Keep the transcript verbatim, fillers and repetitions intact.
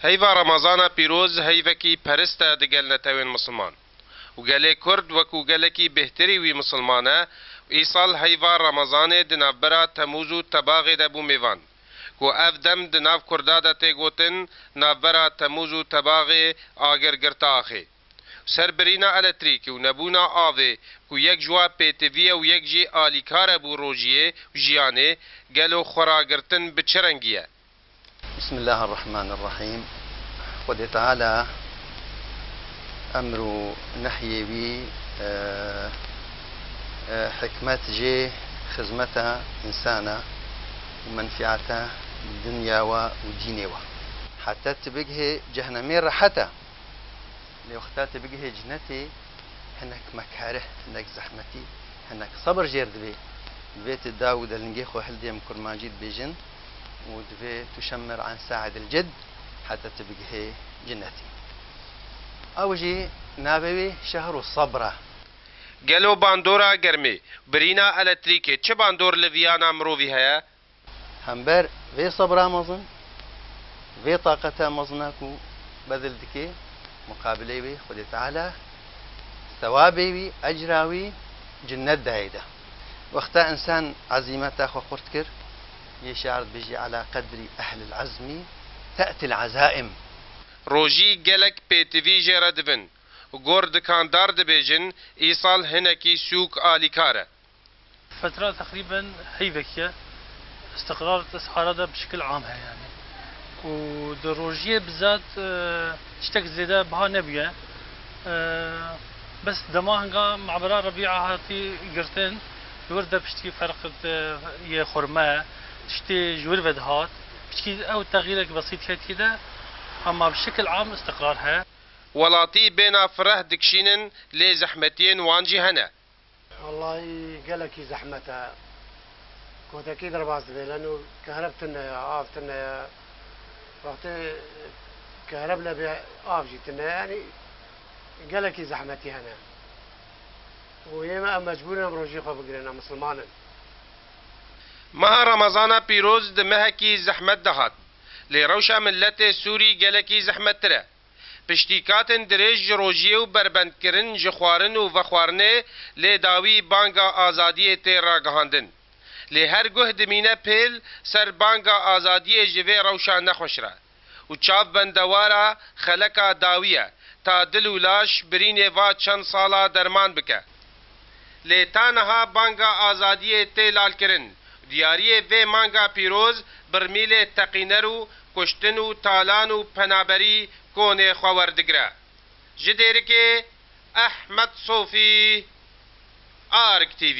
Heyva Remezana pîroz heyvekî perist e digel netewên misilman û gelê Kurd wekû gelekî bêhtirî wî misilman e û îsal heyva Remezanê di navbera Temûz û Tebaxê de bû mêvan, ku ev dem di nav Kurda de tê gotin navbera Temûz û Tebaxê agir girta axê. Ser birîna elektrîkê û nebûna avê ku yek ji wa pêtivî ye û yek jî alîkar e bo rojiyê û jiyanê, gelo xweragirtin bi çi rengî ye? بسم الله الرحمن الرحيم. Xwedê Teala emr û nehyê wî, e, e, hikmet jê xizmeta însana û menfiata dinya wa û dînê wa. Heta tu bigihê cehnemê rehet e. Lê wexta tu bigihê cinetê, hinek mekerih, hinek zehmetî, hinek sebir jêr divê. Divê tu daw û delingê xwe hildê, em kurmancî dibêjin, û divê tu şemir an saedil cid heta tu bigihê cinetê. Ew jî navê wê şehru sebr e. Gelo bandora germê, birîna elektrîkê çi bandor li viyana mirovî heye? Hember vê sebra mezin, vê taqeta mezina ku bedil dike, muqabilê wê Xwedê Teala sewabê wî, ecra wî cinnet dayê de. Wexta însan ezîmeta xwe xurt kir, yê şiar dibêjî, "Ala qedrî ehlil ezmî te'til ezaim." Rojî gelek pêtivî jê re dibin. Gor dikandar dibêjin, îsal hinekî sûk alîkar e. Fetra teqrîben heyvekî ye. Îstiqrar di es'ara de bi şekil am heye yanî. Û di rojiyê bizat, e, tiştek zêde biha nebûye. E, bes dema hinga mabera Rebîa hatî girtin, li wir de piştî ferq di yê xurme, tiştê ji wir ve dihat. Piştî ew texyîrek besît hetiye de, ama bi şekil am îstiqrar heye. Welatî bêhna fireh dikişînin, lê zehmetiyên wan jî hene. Wellahî gelekî zehmet e. Kotekî derbas dibe, leno kehreb tune ye, av tune ye. Wextê kehreb nebê, av jî tune ye. Yanî gelekî zehmetî hene. Û yê me em mecbûr in em rojî xwe bigirin, em misilman in. Meha Remezana pîroz di mehekî zehmet de hat. Lê rewşa miletê Sûrî gelekî zehmettir e. Piştî katên dirêj ji rojiyê û berbendkirin ji xwarin û vexwarinê, lê dawî banga azadiyê tê ragihandin. Lê her guh dimîne pêl ser banga azadiyê ji vê rewşa nexweş re. Û çav bendewara xeleka dawî ye, ta dil û laş birînê va çend sala derman bike. Lê ta niha banga azadiyê tê lalkirin. Diyariyê vê manga pîroz birmîlê teqîner û kuştin û talan û penaberî konê xwe werdigire. Ji Dêrikê, Ehmed Sofî, Ark T V.